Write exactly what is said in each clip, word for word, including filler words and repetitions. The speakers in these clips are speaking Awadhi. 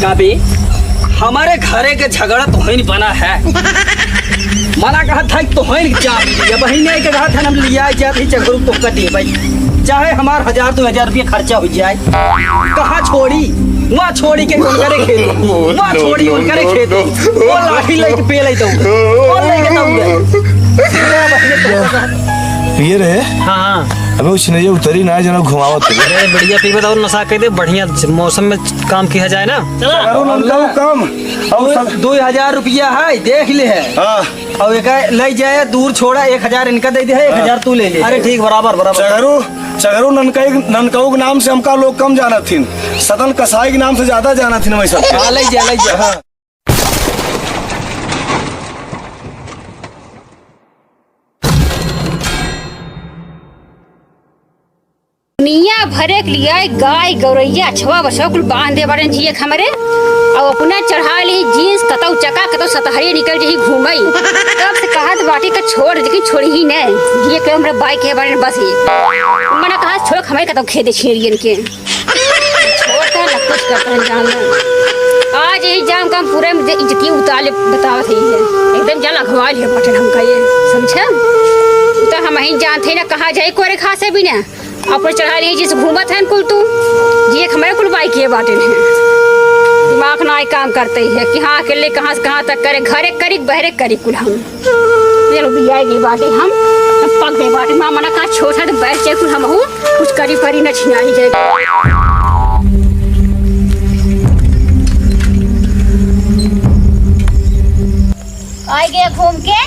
का बे, हमरे घरे के झगड़ा तोहइन बना है। मना कहत है तोहइन जा, ये बहिने के कहत है हम लिया जात ही चगरू तो कटी भाई। चाहे हमार हजार दो हजार रुपया खर्चा हो जाए। कहाँ छोड़ी? वहाँ छोड़ी के कौन करे खेत? वहाँ छोड़ी कौन करे खेत? वो लाठी लेके पेले दो। वो लेके दो। ये रहे। हाँ, हाँ। अबे वो छिनैया उतरी ना, जना घुमावत है। अरे बढ़िया पीबे तो और नशा कर दे, बढ़िया मौसम में काम किया जाए ना। चलो। चगरू ननकऊ कम। और दो, सब दो हजार रुपया है, देख ले है। हाँ। और एक ले जाए, दूर छोड़ा, एक हजार इनका दे दे है, एक हजार तू ले ले। अरे ठीक, बराबर, बराबर। चगरू, चगरू ननकई, ननकऊ के नाम से हमका लोग कम जानत थिन, सदन कसाई के नाम से ज्यादा जानत थिन वैसा। हाँ, ले जा, ले जा। हाँ। दुनिया भरे के लिए गाय, गौरैया, अछवा, बछवा कुल बांध दे बाटेन जिए के हमरे। और अपने चढ़ा ली जींस, कतौ चका, कतौ सतहरी निकल जही घूमई। तब से कहत बाटी के छोड़, लेकिन छोड़ी ही नहीं। जिए के हमरे बाई के बाटेन बस ही। मना कहा छोड़, हमरे कतौ खेदे छेड़ियन के। छोड़ता ना कुछ करता है जान लो। आज यही जाम काम पूरे में इज्जती उतार ले बतावत है ये। एकदम जल अखवाल है बाटेन हमका ये, समझा? तो हम ही जानते ना कहाँ जाए कोरे खासे भी ना। अपन चढ़ा लिए जिस घूमत है कुल तू। जिए हमारे कुल बाई किए बाटेन है। दिमाग ना काम करते ही है कि हाँ अकेले कहाँ से कहाँ तक करे, घरे करी, बहरे करी कुल हम। ये लो बिया गई बाटे हम, हम पक गए बाटे। माँ मना कहा छोटा तो बैठ जाए कुल हम हूँ। कुछ करी परी न छिनाई जाए। आई गए घूम के।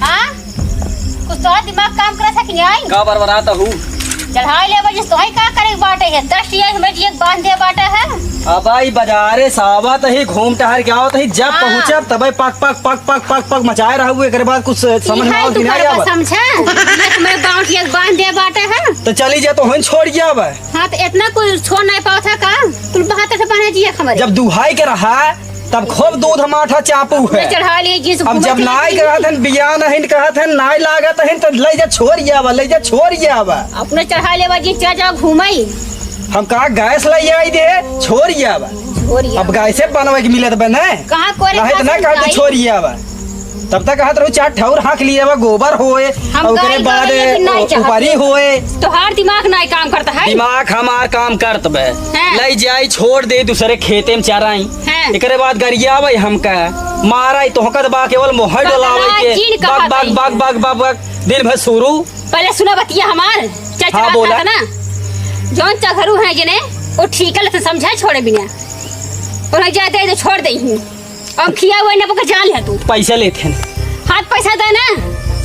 हाँ, कुछ तो दिमाग काम करत है कि नहीं? का बरबरात हूँ? चढ़ाई ले बजे तोही का करे के बाटे है? दस ये हमें एक बांध दे बाटे है। अब आई बाजारे सावा तही घूम टहर के आओ तही जब हाँ। पहुँचब तबे पक पक पक पक पक पक मचाए रहू। एकरे बाद कुछ समझ में इहाई आवत तू कि नहीं करबा आवत? समझा? ये हमें गाँव की एक बांध दे बाटे है। तो चली जा तो हम छोड़ गया अब। हाँ, तो इतना कुल छोड़ नहीं पावत है का? कुल बहत्तर से बने जिए हमारे। जब दुहाई के रहा, तब खूब दूध माठा चापू है। चढ़ा लिए जिस अब घूमत जब रही नाई थी। कहत हन, बिया नहीं कहत हन, नाई लागत हन, तो ले जा छोड़ आवा, ले जा छोड़ आवा। अपने चढ़ा लेवा जी, चल जाओ घूमई। हम कहा गैस ले आई दे, छोड़ आवा। छोड़ आवा। अब गैसे बनवे के मिलत बा, नहीं? कहाँ कोरे नहीं तो खातिर ना कहते जाई? छोड़ आवा। तब तक कहत रहू, चार ठौर हाँक लिए बा, गोबर होए, हम और ओकरे गाय बाद गोबर लेकिन नाई चाहत। उपरी होए। तोहार दिमाग नाई काम करत है। दिमाग हमार काम करत बे। हाँ। लई जाई, छोड़ दे, दूसरे खेते में चराई। हाँ। एकरे बाद गरियावे हमका, मारा तोहका त बा, केवल मोहर डोलावे के। चीन बक, कहत बक, है। बक, बक, बक, बक, दिन भर शुरू। पहले सुना बतिया हमार। चल, हाँ, चल, बोला। ना। जौन चघरू है जने, वो ठीक है, लेकिन समझा छोड़े बिना। उन्हें जाए दे, छोड़ दे ही। हम खिया हुआ ना पकड़ जान ले तू। पैसा लेते हैं। हाथ पैसा दे ना।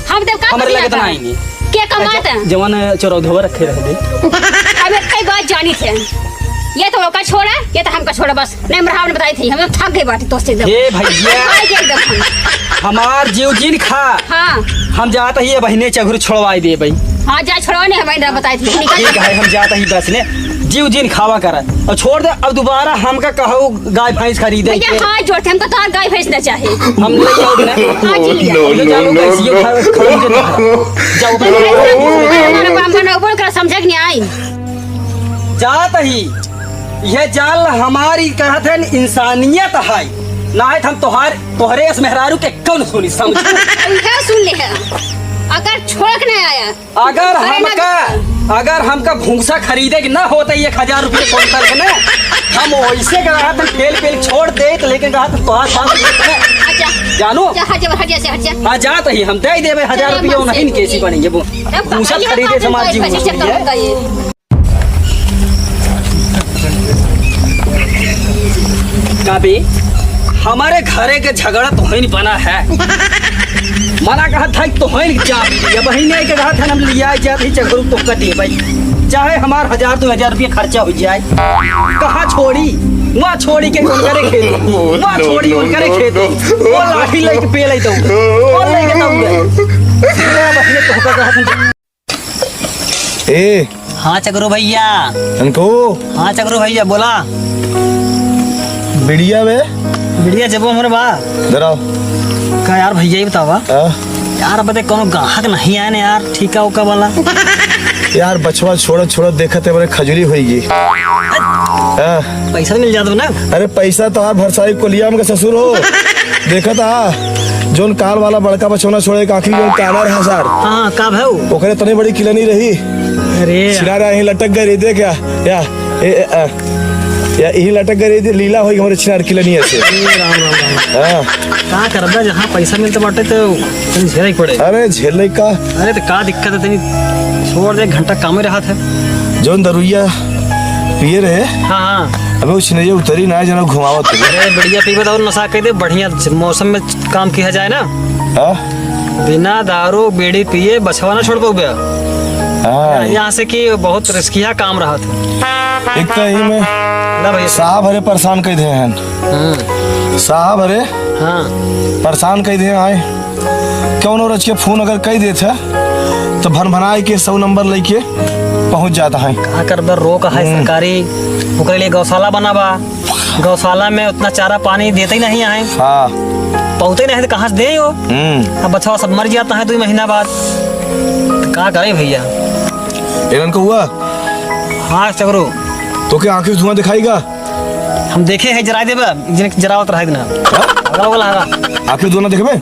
हम देव का हमरे पैसा लगत लेता? ना आएंगे। के कमात अच्छा, है? जवन चौराधवा रखे रह दे। अब एक कई बात जानी थे। ये तो ओका छोड़ा, ये तो हमका छोड़ा बस। नहीं, हमरा हमने बताई थी, हम तो थक गए बाटे तोसे एकदम। हे भैया। आ गए एकदम हम। हमार जीव जिन खा। हाँ। हम जात ही बहिने चघरू छोड़वाई दे भाई। हाँ, जा छोड़वा नहीं, हमारे ना बताई थी। निकल। ठीक है, हम जात ही बस ने। जीव जिन खावा कर और छोड़ दे। अब दोबारा हमका कहो गाय भैंस खरीदे भैया, के। हाथ जोड़ते, हमको तो गाय भैंस ना चाहे। हम ले जाओ ना। हाँ जी, लिया। No, no, no, no। खा-, खरीदे ना। जाओ। हमारा काम करना, बोल कर समझे कि नहीं आई? जात ही, यह जाल हमारी कहत है, इंसानियत है, ना है हम तोहार, तोहरे इस मेहरारू के कौन सुनी, समझ? यह सुन ले है, अगर छोड़ के नहीं आया, अगर अरे ना हमका, अगर हमका भूसा खरीदे के ना होता एक हजार रुपये कुंटल के ना, हम वैसे कहत हम ठेल पेल छोड़ दे, लेकिन कहत तोहार बात सुनत है। अच्छा। जानू? अच्छा, हट जा, हट जा, हट जा। हाँ, जात ही हम दे देबे हजार चलो, रुपये, बस नहीं ठीक कैसी है। बनी ये वो। अब भूसा भैया, खरीदे बात समाज जी पैसे चेक करूंगा ये। का बे, हमारे घरे के झगड़ा तोहइन बना है। मना कहत है तोहइन जा, ये बहिने के कहत है हम लिया जात ही चकरू तो कटी भाई। चाहे हमार हजार दो हजार रुपये खर्चा हो जाए। कहाँ छोड़ी? वहाँ छोड़ी के उनकरे खेत। वहाँ छोड़ी उनकरे खेत। वो लाठी लेके पेले दो। वो लेके दो। ये बहिने तो कहत है। ए। हाँ चकरो भैया। अनको। हाँ चकरो भैया, बोला। बिड़िया बे। बिड़िया जबो हमरे बा। धराओ। का यार भैया ही बतावा। हाँ? यार, अब तक कोनो गाहक नहीं आए ना यार, ठीका उका वाला। यार, बचवा छोड़त छोड़त देखत है, बड़े खजुली होई गी। हाँ। पैसा मिल जात ना। अरे, पैसा तोहार भरसाई कोलियाम के ससुर हो। देखत हा, जौन काल वाला बड़का बछौना छोड़े, एक आखिरी जौन काला रहा सार। हाँ, का भऊ? ओकरे तनी बड़ी किलनी रही। अरे। छिनारा यहीं लटक गए रही, देख या, या, ए, ए, आ, या, यहीं लटक गए रही, लीला होई हमरे छिनार किलनिया से। ए, राम, राम, राम। हाँ। का करबा, जहाँ पैसा मिलत बाटे तो तनी झेले के पड़े। अरे, झेले का? अरे, तो का दिक्कत है, तनी छोड़ दे, घंटा काम ही रहा था। जौन दरुइया पिए रहे, हाँ, हाँ। अबे उ छिनैया उतरी ना, जना घुमावत है। अरे, बढ़िया पीबे तो और नशा कर दे, बढ़िया मौसम में काम किया जाए ना। हाँ? बिना दारू बीड़ी पिए बछवा ना छोड़ पाउबे। हाँ। यहाँ से कि बहुत रिस्किया काम रहा था। एक तो यही में ना भैया। साहब हरे परेशान कर दे हैं। हम्म। साहब हरे हाँ। परेशान कर दे आए। कौनो रच के फोन अगर कई देत है, तो भन भनाए के सौ नंबर लेके पहुंच जात है। का करबे, रोक है हम्म। सरकारी, ओकरे लिए गौशाला बना बा। गौशाला में उतना चारा पानी देते ही नहीं है। हाँ। पौते नहीं तो कहाँ से दे हो? हम्म। अब बछवा सब मर जाता है दो महीना बाद, तो का करे भैया? एलन को हुआ? हाँ चगरू। तो क्या आंखें से धुआं दिखाएगा? हम देखे है, जराई देबे, जिन जरावत रहे ना। हाँ? अगला वाला हरा। आंखें से धुआं ना देखबे?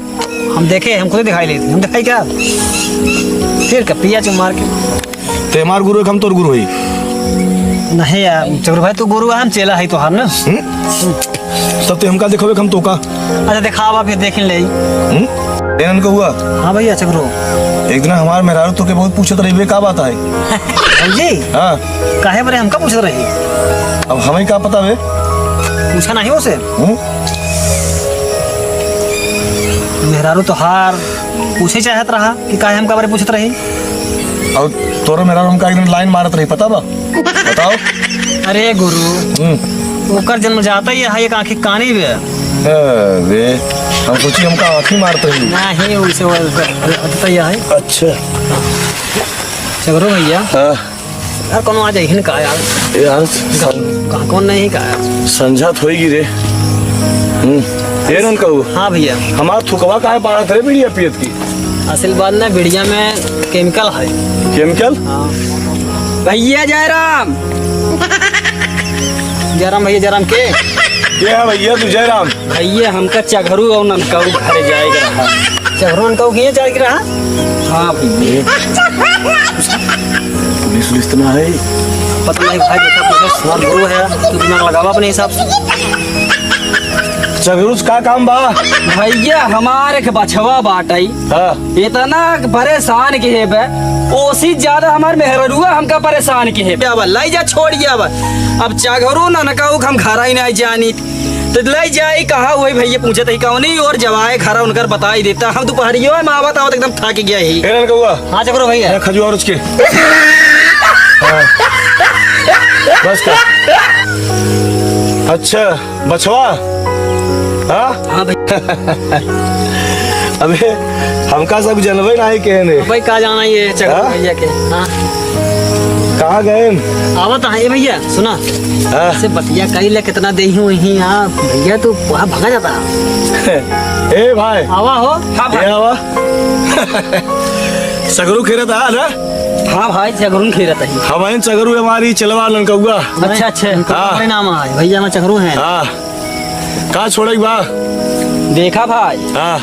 हम देखे, हमको तो दिखाई लेती, हम दिखाई क्या? फिर का पिया चुम मार के। ते हमार गुरु है, हम तोर गुरु है। नहीं यार, चगरू भाई, तू गुरु है, हम चेला है तोहार ना। हम्म? तब ते हमका देखबे, हम तो का? अच्छा, दिखावा, फिर देख ले। हम्म? एनन को हुआ? हाँ भैया, चगरू। एक दिन हमार मेहरारू तो के बहुत पूछत रही, बे, का बात है? भौजी? हाँ। काहे बरे हमका पूछत रही? अब हमें का पता बे? पूछा नहीं उसे। हम्म? मेहरारू तोहार पूछे चाहत रहा कि काहे हमका बरे पूछत रही? और तोरो मेहरारू हमका एक दिन लाइन मारत रही, पता बा? बताओ। अरे गुरु, हम्म। ओकर जन्म जाता ही है, एक आँखी कानी बे। अरे, हम सोची हमका आँखी मारत रही। नहीं, उसे वो, वो, वो, वो, वो, वो, अच्छा। चगरू भैया। हाँ। यार, कौनो आ जाइहिन का यार? यार, सं- कहाँ, कौन नहीं का यार? संझा तो होइगी रे। हम्म। ये नन कहू? हाँ भैया। हमार थुकवा काहे पाड़त रे बीड़िया पियत की? असल बात ना, बीड़िया में केमिकल है। केमिकल? हाँ। भैया जयराम। जयराम भैया, जयराम के? के है भैया तू जयराम? भैया, हमका चघरू और ननकाऊ घरे जाए के रहा। चघरू ननकाऊ के जाए के रहा? हाँ भैया। पुलिस उलिस तो ना है? पता नहीं भाई, देखा, पुलिस हमार गुरु है, तू दिमाग लगावा अपने हिसाब से। चघरू से का काम बा? भैया, हमार एक बछवा बाटई। हाँ। इतना परेशान के है बे, ओसी ज्यादा हमार मेहररुआ हमका परेशान के है। अब लाई जा, छोड़ गया अब। अब चघरू ननकाऊ के हम घरा ही नहीं जानी। तो ले जाई कहाँ हुई भैया, पूछत ही कौनी और जवाए खरा उनकर बताई देता। हम दोपहरियो में आवत आवत एकदम थक गया ही। ए ननकउआ, हाँ चकरो भैया। ए खजुआ रुच के। हाँ। बस कर। अच्छा, बछवा। हाँ? हाँ भैया। अबे, हमका सब जनबे नाही केहने। भाई, का जाना ये चकरो हाँ? भैया के? हाँ। कहाँ गए? आवत है भैया, सुना। हाँ। से बतिया कई ले, कितना देही हुई ही, हाँ, भैया, तू वहाँ भगा जाता। ए भाई। आवा हो। हाँ भाई। ए आवा। सगरू खेरत आ ना? हाँ भाई, चगरून खेरत ही। हमारे चगरू हमारी चलवा ननकउआ। अच्छा, अच्छा। हाँ। हमारे नाम है, भैया, हम चगरू हैं। हाँ। का छोड़े बा? देखा भाई। हाँ।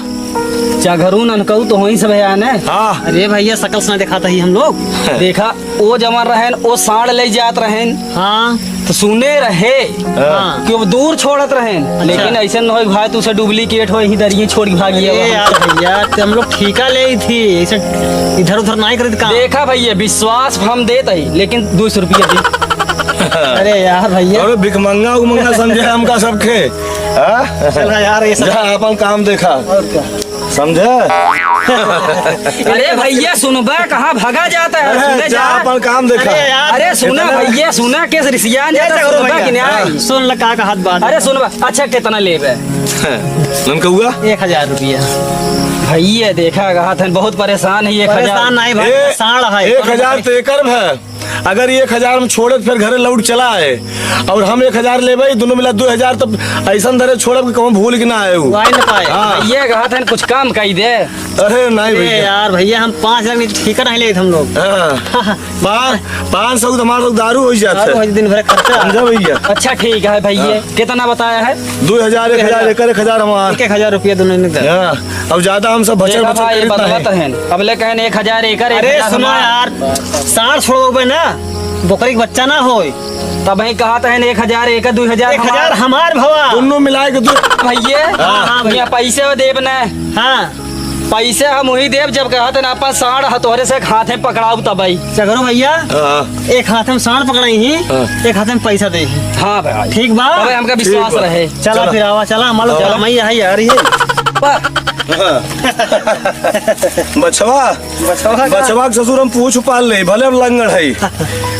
चगरू ननकऊ तो होई सब है ने। हाँ। अरे भैया, सकल से ना दिखाता ही हम लोग। देखा, ओ जवन रहेन, ओ साँड़ ले जात रहेन। हाँ। तो सुने रहे हाँ। कि वो दूर छोड़त रहेन। अच्छा। लेकिन ऐसे न होए भाई, तू से डुप्लीकेट हो, यही दरिये छोड़ के भाग गया अरे बा। यार भैया, ते हम लोग ठीका ले ही थी, ऐसे इधर उधर नहीं करते काम। देखा भैया, विश्वास हम देत ही, लेकिन दो सौ रुपया दे। अरे यार भैया। अरे भिखमंगा उमंगा समझे हमका सबके। हाँ? चला यार, ये सब जा अपन काम देखा। और क्या? समझे? अरे भैया, सुनबा, कहाँ भगा जाता है? अरे, सुने जा जा। अपन काम देखा। अरे यार। अरे सुना इतना भैया, सुना, के रिसियान ये जाता, चकरो सुनबा भैया। कि नहीं? सुन ल, का कहत बात। अरे सुनबा, अच्छा, कितना लेबे? ननकउआ? एक हजार रुपया। भैया, देखा, कहत हैं, बहुत परेशान है, एक हजार। परेशान नहीं भाई, ए, साँड़ है। एक हजार तो एकर है। अगर एक हजार में छोड़े तो फिर घरे लौट चला आए, और हम एक हजार लेबे, दुनो मिला दुइ हजार, तब ऐसन धरे छोड़ब कि कहूँ भूल के ना आए उ। वाई ना पाए। हाँ। ये कहत हन कुछ कम कई दे। अरे नहीं अरे भैया। यार भैया, हम पाँच हजार नहीं, ठीक नहीं लेत हम लोग। हाँ। पाँच, पाँच सौ तो हमारा लोग दारू हो जात है। दारू हो दिन भर खर्चा। समझा भैया? अच्छा ठीक है भैया, हाँ। कितना बताया है? दुइ हजार, एक हजार, एक हजार हमार। एक एक हजार रुपया दुनो ने दे। हाँ, अब ज्यादा हम सब भचर देखा भचर भाई, करीत बतला नहीं। तो है। अब ले कहन एक हजार एकर, एक हजार हमार। अरे सुनो यार, साँड़ छोड़ोबे ना, बोकरी के बच्चा ना होय। तब ही कहा तो है एक हजार एकर, दुइ हजार एक हजार हमार। हमार भवा। दुनो मिलाए के दो। भैया, हाँ, हाँ भैया। ये पैसे वो देब ना। हाँ। पैसे हम वही देब जब कहत ना अपन साँड़ ह तोहरे से एक हाथे पकड़ाऊ तबई। चकरू भैया, हाँ। एक हाथे में साँड़ पकड़ाई ही, हाँ। एक हाथे में पैसा दे ही। हाँ भाई। ठीक बा? तबे हमका विश्वास ठीक बा। रहे। चला चला। फिर आवा, चला, हमार लोग चला। काम ही है यार ये। बा- हाँ। बचवा, बचवा का? बचवा के ससुर हम पूछ पाल ले, भले हम लंगड़ है।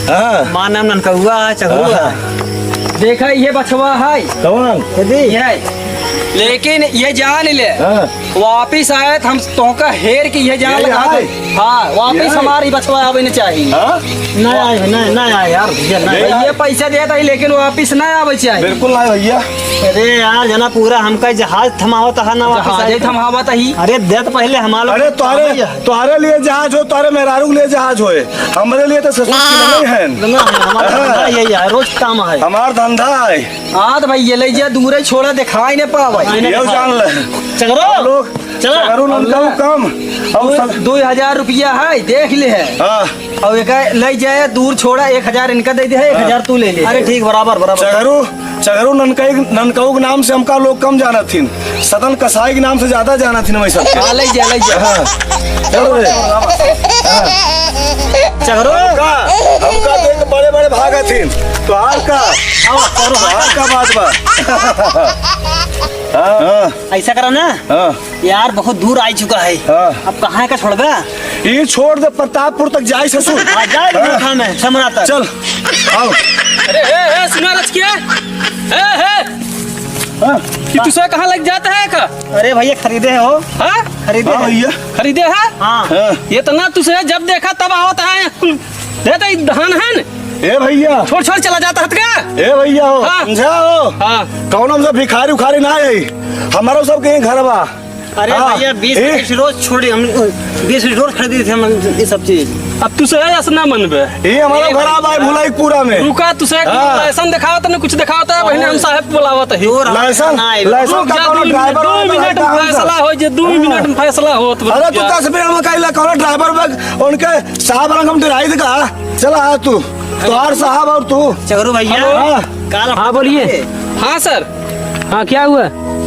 हाँ। माँ नाम ननकौआ है, चकरू हाँ। है। देखा ये बचवा है। कौन? ये दे। ये है। लेकिन ये जान ले, हाँ। वापिस आए त हम तोहका हेर के ये जान ये लगा आए? दे। हाँ, वापिस ये आए? हमारी बचवा आवे न चाहिए। हाँ? ना आए, ना, ना आए यार, भैया, ना ये आए। ये पैसा देता ही, लेकिन वापिस ना आवे चाहिए। बिल्कुल ना भैया। अरे यार, जना पूरा हमका जहाज थमावत है ना वापिस जहाज आए। थमावत ही। अरे दे तो पहले हमारा अरे तोहरे, भैया। तोहरे लिए जहाज हो, तोहरे मेहरारू के लिए जहाज होए, हमरे लिए तो ससुर की नहीं है। ना, हमारा हाँ। धंधा यही है, रोज काम है। हमार धंधा है। हाँ तो भाई, ये ले जा, दूर है, छोड़ा, दिखाई नहीं पावे। ये जान ले। चकरो, लोग, चला। चकरो ननकाऊ कम। और दो, सब दो हजार रुपया है, देख ले है। हाँ। और एक ले जाए, दूर छोड़ा, एक हजार इनका दे दे है, एक हजार तू ले ले। अरे ठीक, बराबर, बराबर। चकरो, चकरो ननकाई, ननकाऊ के नाम से हमका लोग कम जानत हिन। सदन कसाई के नाम से ज्यादा जानत हिन वैसे। हाँ, ले जा, ले जा। हाँ। चलो रे। हाँ। चकरो। हमका, हमका देख बड़े बड़े भागत हिन। तोहार का? हाँ, चकरो। तोहार का बात बा? हाँ। हाँ। ऐसा करा ना। हाँ। यार, बहुत दूर आ चुका है। हाँ। अब कहाँ का छोड़बा? ये छोड़ दे, प्रतापपुर तक जाए ससुर। हाँ, जाए हाँ। लोखा में, समरा तक। चल, आओ। अरे, हे, हे, सुना रचकिया? हे, हे। हाँ। कि तुसे कहाँ लग जाता है का? अरे भैया, खरीदे हो? हाँ? खरीदे हाँ है। भैया। खरीदे है? हाँ। हाँ। ये तो ना तुसे जब देखा तब आवत है। देता ही धान है न? ए भैया। छोड़, छोड़ चला जाता है का? ए भैया हो, हाँ। समझा हो? हाँ। कौनो हमसे भिखारी उखारी ना है। हमारो सब कहीं घर बा। अरे हाँ, भैया, बीस ए? बीस रोज छोड़ी हम, बीस रोज खरीदी थी हम ये सब चीज। अब तुसे ऐसा ना मनबे। ये हमारा ए घर आ भाई भुलाई पूरा में। रुका, तुसे हाँ। लाइसेंस दिखावत न कुछ दिखावत है, बहिने हम साहब बुलावत है। लाइसेंस, ना आए। लाइसेंस रुक का जा, कौनो दो मिनट, ड्राइवर दो वाला मिनट में काम फैसला कर। हो जे, दो हाँ। मिनट में फैसला होत अरे तू रुक जा। दस मिनट में कहिला कौनो ड्राइवर बा, उनके साहब रंग हम डराई का? चला आ तू, तोहार साहब और तू। चकरू भैया, हेलो। हाँ। काल हाँ, बोलिए। हाँ सर। हाँ, क्या हुआ?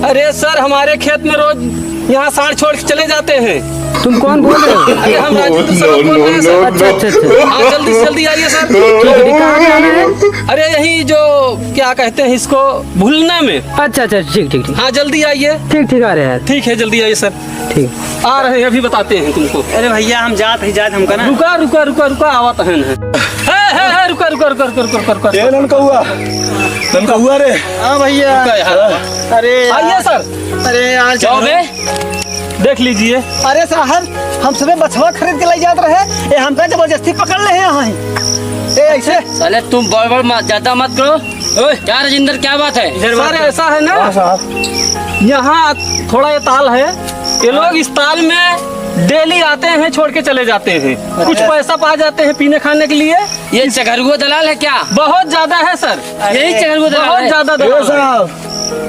अरे सर, हमारे खेत में रोज यहाँ साँड़ छोड़ के चले जाते हैं। तुम कौन बोल रहे हो? अरे हम राजेंद्र सर बोल रहे हैं सर। अच्छा, अच्छा, अच्छा। हाँ, जल्दी से जल्दी आइए सर। ठीक है, कहाँ पे आना है? अरे यही जो क्या कहते हैं इसको, भुलना में। अच्छा, अच्छा, ठीक, ठीक, ठीक। हाँ, जल्दी आइए। ठीक, ठीक, आ रहे हैं। ठीक है, जल्दी आइए सर। ठीक। आ रहे हैं, अभी बताते हैं तुमको। अरे भैया, हम जात ही जात हमका ना। रुका, रुका, रुका, रुका, आवत हैं। हे, हे, हे, रुका, रुका, रुका। ए ननकौआ, ननकौआ रे। हाँ भैया। रुका यार। अरे आइए यार। सर। अरे यार, जाओ बे। देख लीजिए। अरे साहब, हम सबे बछवा खरीद के ले जात रहे, ए हमका जबरदस्ती पकड़ ले हैं यहाँ ही। ए ऐसे। साले तुम बड़बड़ मत, ज्यादा मत करो। ओए, क्या राजेंद्र, क्या बात है? सर, ऐसा है ना, हाँ, साहब। यहाँ थोड़ा ये ताल है, ये लोग इस ताल में डेली आते हैं, छोड़ के चले जाते हैं। कुछ अच्छा। पैसा पा जाते हैं पीने खाने के लिए। ये चकरुआ दलाल है क्या? बहुत ज्यादा है सर। यही चकरुआ दलाल बहुत है? ज्यादा दलाल ये है। साहब,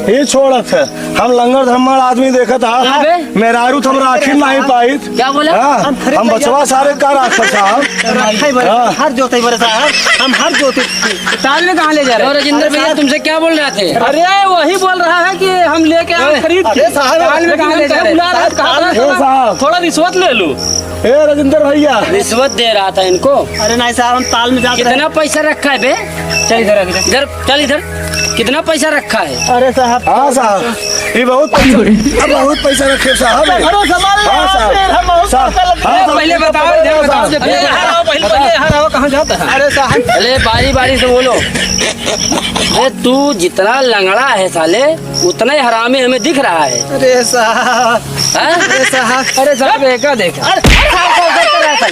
ये छोड़त है। हम लंगड़ धम्मड़ आदमी देखत हा। अबे। मेहरारू तो हम राखी नहीं पाइत। क्या बोला? हाँ, हम हम खरीद हम नहीं बचवा जाते। सारे का राखत साहब। रखे बरे, हाँ। हर जोते बरे साहब, हम हर जोते। ताल में कहाँ ले जा रहे? और राजेंद्र भैया, तुमसे क्या बोल रहे थे? अरे, वही बोल रहा है कि हम लेके आए, अरे, खरीद के। अरे साहब, ताल में कहाँ ले जा रहे? बुला रहे, कहा ए साहब। थोड़ा रिश्वत ले लो। ए राजेंद्र भैया। रिश्वत दे रहा था इनको। अरे नहीं साहब, हम ताल में जाते हैं। कितना पैसा रखा है बे? चल इधर आ, इधर। इधर, चल इधर। कितना पैसा रखा है? अरे साहब। हाँ साहब, ये बहुत पैसा, अब बहुत पैसा रखे साहब। चकरो संभाल ले हाँ यार, साहब। फिर हम बहुत साहब, पैसा लग हाँ ए, साहब, पहले बताओ, इधर बताओ। पहले यहाँ आओ, पहले, पहले यहाँ आओ, कहाँ जाता है? अरे साहब। अरे बारी बारी से बोलो। अरे तू जितना लंगड़ा है साले, उतना ही हरामी हमें दिख रहा है। अरे साहब। हैं? अरे साहब। अरे साहब, ये क्या देखा? अरे, अरे, साहब, साहब, साहब,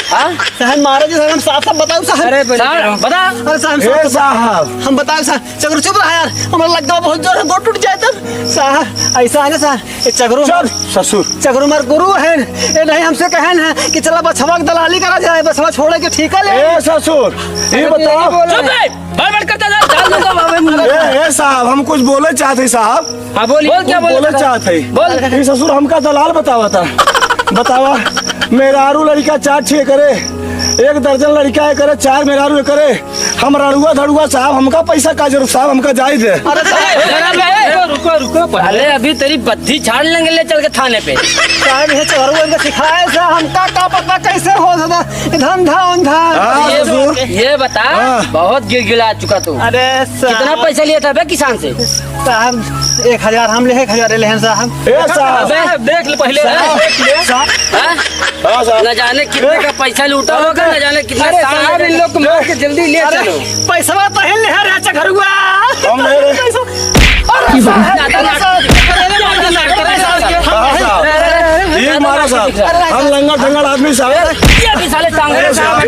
हाँ? साहब, मारा जी, साहब, हम साफ साफ बताओ, साहब। अरे, बोलो, साहब, बोलो। बता। अरे, साहब, ए, साहब, साहब। हम बताओ, साहब। चकरू, चुप रहा यार, हमरा लग गवा बहुत जोर है, गोड़ टूट जाए तब। साहब, ऐसा है ना साहब, ये चकरू चुप, ससुर। चकरू हमार गुरु है, ये नहीं हमसे कहन है कि चला बछवा के दलाली करा जाए, बछवा छोड़े के ठीका ले। ए ससुर, ये अरे, बताओ। बोलो। चुप रे, बड़ बड़ करता जा, डाल दूंगा बाबे मुंह में। ए, ए साहब, हम कुछ बोले चाहते साहब। हाँ, बोलिए। बोल, क्या बोले बोले चाहता? चाहत है? बोल। ये ससुर हमका दलाल बतावा था। बतावा, मेहरारू लड़का चार ठे करे, एक दर्जन लड़का है करे, चार मेहरारू है करे, हम रड़ुआ धड़ुआ साहब, हमका पैसा का जरूरत साहब, हमका जाए दे। अरे साहब, अरे, रुको, रुको, रुको, पहले। अरे, अभी तेरी बत्ती छाड़ लेंगे, ले चल के थाने पे। साहब, ये चोरवा इनका सिखाए से, हमका का पता कैसे हो सदा, धंधा उंधा। हाँ, ये, ससुर। ये बता, हाँ। बहुत गिलगिला चुका तू। अरे साहब। कितना पैसा लिया था बे किसान से? साहब, एक हजार हम ले, एक हजार ले हैं साहब। ए साहब। अबे, देख ले पहले, साहब, देख ले। साहब। हाँ? हाँ, साहब। न जाने कितने का पैसा लूटा होगा, न जाने कितना अरे साहब, इन लोग को मार के जल्दी ले अरे, चलो। पैसवा तो हिल है रे चकरुआ। हम नहीं रे। पैसा। अरे साहब, ज्यादा अरे साहब, अरे साहब, हाँ, साहब। ये मारा साहब। हम लंगड़ ढंगड़ आदमी साहब। ये भी साले टांग अरे साहब।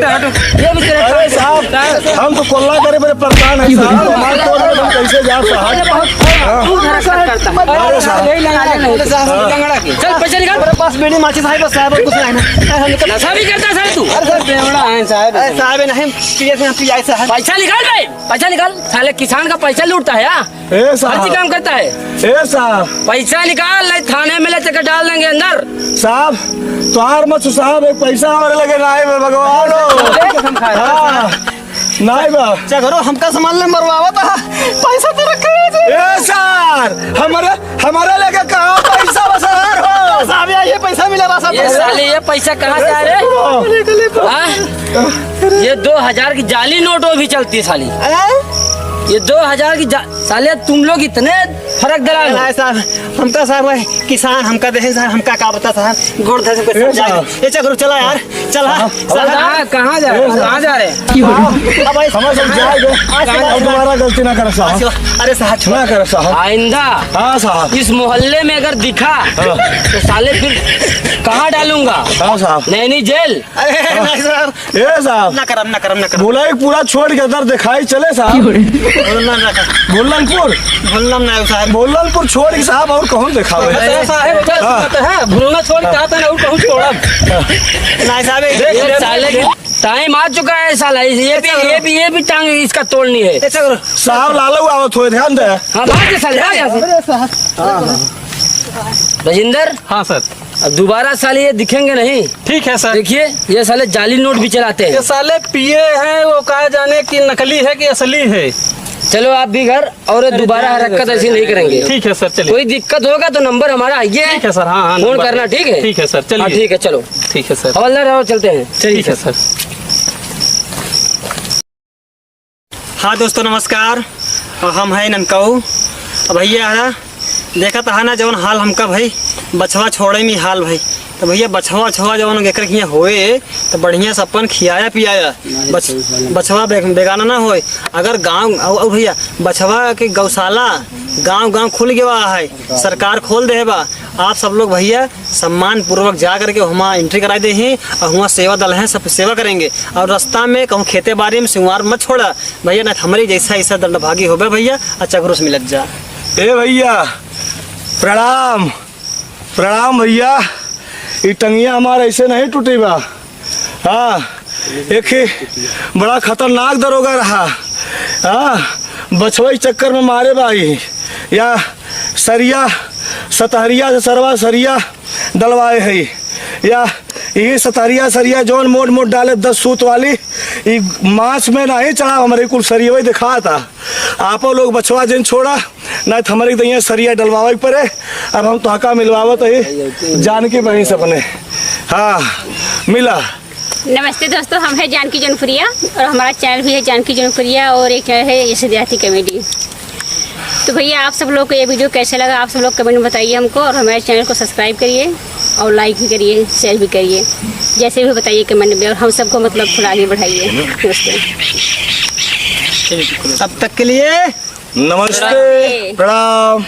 ये भी तेरे अरे साहब, हम तो कोल्ला करे बड़े परेशान हैं साहब। हमारे तो हम कैसे जा साहब? हाँ। तू धरा करता है। अरे साहब। यही लंगड़ा नहीं। हाँ। चल, पैसा निकाल। मेरे पास बीड़ी माचिस है, बस साहब, और कुछ नहीं ना। नशा भी करता है साहब तू? अरे साहब, बेवड़ा है साहब। अरे साहब, नहीं, पिए थे, हम पिए साहब। पैसा निकाल बे, पैसा निकाल। साले किसान का पैसा लूटता है, हाँ? ए साहब। फर्जी काम करता है। ए साहब। पैसा निकाल, नहीं थाने में ले चकर डाल देंगे अंदर। साहब, तोहार मत साहब, एक पैसा हमारे लगे ना है, भगवान हो। हाँ। नाहीं बा। चकरू, हमका सामान ले मरवावा था, पैसा तो रखे है जी। ए सर, हमारे, हमारे लगे कहाँ पैसा बा सर हो? साहब, ये, ये पैसा मिला बा, साहब। ये साले, ये पैसा कहाँ से आ रहे? हाँ? ये दो हजार की जाली नोट वो भी चलती है साली। हैं? ये दो हजार की जा-, साले तुम लोग इतने फर्क दलाल हो। नहीं साहब, हमका साहब है, किसान हमका देहे साहब, हमका का बता साहब, गोड़ धर के ए समझा साहब। दे। ए चकरू चला यार, चला। हाँ, साहब। कहाँ, कहाँ जा रहे हो? ए साहब। कहाँ जा रहे हैं? अब भाई हमारे साथ जाएगा। आज से साहब, दोबारा गलती ना करे साहब। आज से, अरे साहब, ना करे साहब। आइंदा हाँ साहब। इस मोहल्ले में अगर दिखा हाँ। तो साले फिर कहाँ डालूंगा? हाँ साहब। नैनी जेल। अरे नहीं साहब, ए साहब। ना करम, ना करम, ना करम। भुलाई पूरा छोड़ के इधर दिखाई चले साहब। भुलना ना कर। भुलनपुर। भुलना ना साहब। भुलनपुर छोड़ के साहब और कहूँ दिखावे। अरे साहब, हाँ। बात है, भुलना छोड़ के आता ना, और कहूँ छोड़ा। नहीं साहब, ये देख, साले की टाइम आ चुका है साला। ये भी, ये भी, ये भी टांग इसका तोड़नी है। साहब लालू आवत हुए, ध्यान दे। हाँ, भाग जा साले, भाग जा। अरे साहब। हाँ, हाँ। राजेंद्र। हाँ सर। अब दोबारा साले ये दिखेंगे नहीं। ठीक है सर। देखिए, ये साले जाली नोट भी चलाते हैं। ये साले पिए हैं, वो कहा जाने कि नकली है कि असली है। चलो आप भी घर, और ये दोबारा हरकत ऐसी नहीं करेंगे। ठीक है सर, चलिए। कोई दिक्कत होगा तो नंबर हमारा आइए। ठीक है सर, हाँ, हाँ, फोन नंबर करना, ठीक है? ठीक है सर, चलिए। हाँ, ठीक है, चलो। ठीक है सर। हवलदार, आओ, चलते हैं। ठीक है सर। हाँ दोस्तों, नमस्कार। हम हैं ननकाऊ। अब भैया, देखत है ना जौन हाल हमका भाई, बछवा छोड़े में हाल भाई। तो भैया, बछवा, बछवा जौन एकर हियाँ होए, तो बढ़िया से अपन खियाया पियाया। बछ-, बछवा बे-, बेगाना ना होए। अगर गाँव, और, और भैया, बछवा के गौशाला गाँव गाँव खुल गवा है, सरकार खोल दे बा। आप सब लोग भैया सम्मान पूर्वक जा करके हुआं एंट्री कराई देहीं और हुआं सेवा दल हैं, सब सेवा करेंगे। और रास्ता में कहूँ खेते बारी में सिंवार मत छोड़ा भैया, ना हमरे जैसा ऐसा दंडभागी होबे भैया, और चकरू से मिलत जा। ए भैया, प्रणाम, प्रणाम भैया। ई टंगिया हमार ऐसे नहीं टूटी बा। हाँ, एक ही बड़ा खतरनाक दरोगा रहा। हाँ, बछवई चक्कर में मारे बाई या सरिया, सतहरिया से सरवा सरिया डलवाए है या ये सतहरिया सरिया जौन मोट मोट डाले दस सूत वाली, ई मांस में नहीं चढ़ा, हमरे कुल सरियवे दिखा था। आपो लोग बछवा जिन छोड़ा, नहीं तो हमरे दहिया सरिया डलवावे के पड़े। अब हम तोहका मिलवावत ही जानकी बहिन से अपने। हाँ, मिला। नमस्ते दोस्तों, हम हैं जानकी जौनपुरिया और हमारा चैनल भी है जानकी जौनपुरिया और एक चैनल है यशोदयाती कॉमेडी। तो भैया, आप सब लोग को ये वीडियो कैसे लगा, आप सब लोग कमेंट में बताइए हमको और हमारे चैनल को सब्सक्राइब करिए और लाइक भी करिए, शेयर भी करिए, जैसे भी बताइए कमेंट में, और हम सबको मतलब थोड़ा आगे बढ़ाइए। नमस्ते। तब तक के लिए नमस्ते, प्रणाम।